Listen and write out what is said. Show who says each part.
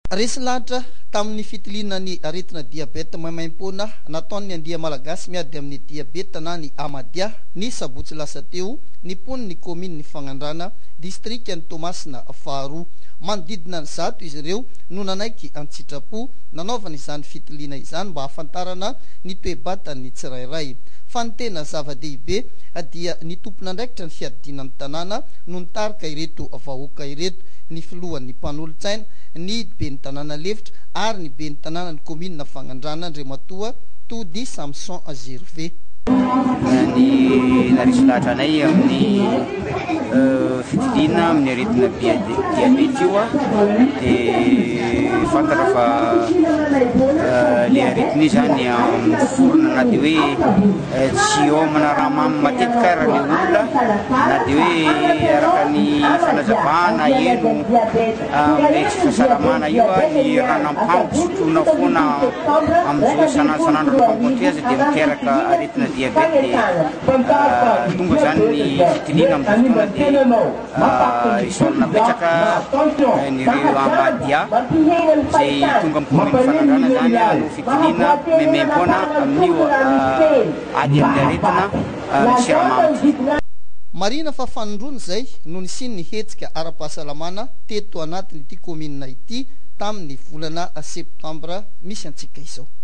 Speaker 1: Resy lahatra tamin'ny fitiliana ny aretina diabeta maimaimpoana nataon'ny andia Malagasy miady amin'ny diabeta na ny Amadia ny sabotsy lasa teo ny mponin'ny kaominin'i Fagnandrana, distrikan'i Toamasina faharoa. Manodidina ny 100 izy ireo no nanaiky an-tsitrapo nanaovana izany fitiliana izany mba hahafantarana ny toe-batan'ny tsirairay. Fa ny tena zava-dehibe dia ny tompon'andraikitra ny fiadidiana ny tanàna no nitarika ireto vahoaka ireto, ny filohan'ny mpanolotsaina, ny ben'ny tanàna lefitra ary ny ben'ny tanànan'ny kaominina Fagnandrana Andriamatoa Tody Samson Gervais.
Speaker 2: Ny naharesy lahatra anay amin'ny fitiliana amin'ny aretina diabeta io dia fantatra fa le aretina io zany miforona na dia hoe tsy homana raha mamy matetika ary le olona na dia hoe araka ny fanazavana heno Amin'ilay tsy fahasalamana io, ny ranampango sotroina foana amin'izao isan'andro isan'andro ny mpampioty azy dia miteraka aretina diabeta dia tonga izany ny fitiliana amin'izao fotoana dia isaorana betsaka an'ireo Amadia izay tonga amin'ny kaominina Fanandrana izany hanao fitiliana maimaimpoana amin'io ady amin'ny aretina siramamy ity.
Speaker 1: Marihina fa fanindroany izay no nisian'ny hetsika ara-pahasalamana teto anatin'ity kaominina ity tamin'ny volana septambra misy antsika izao.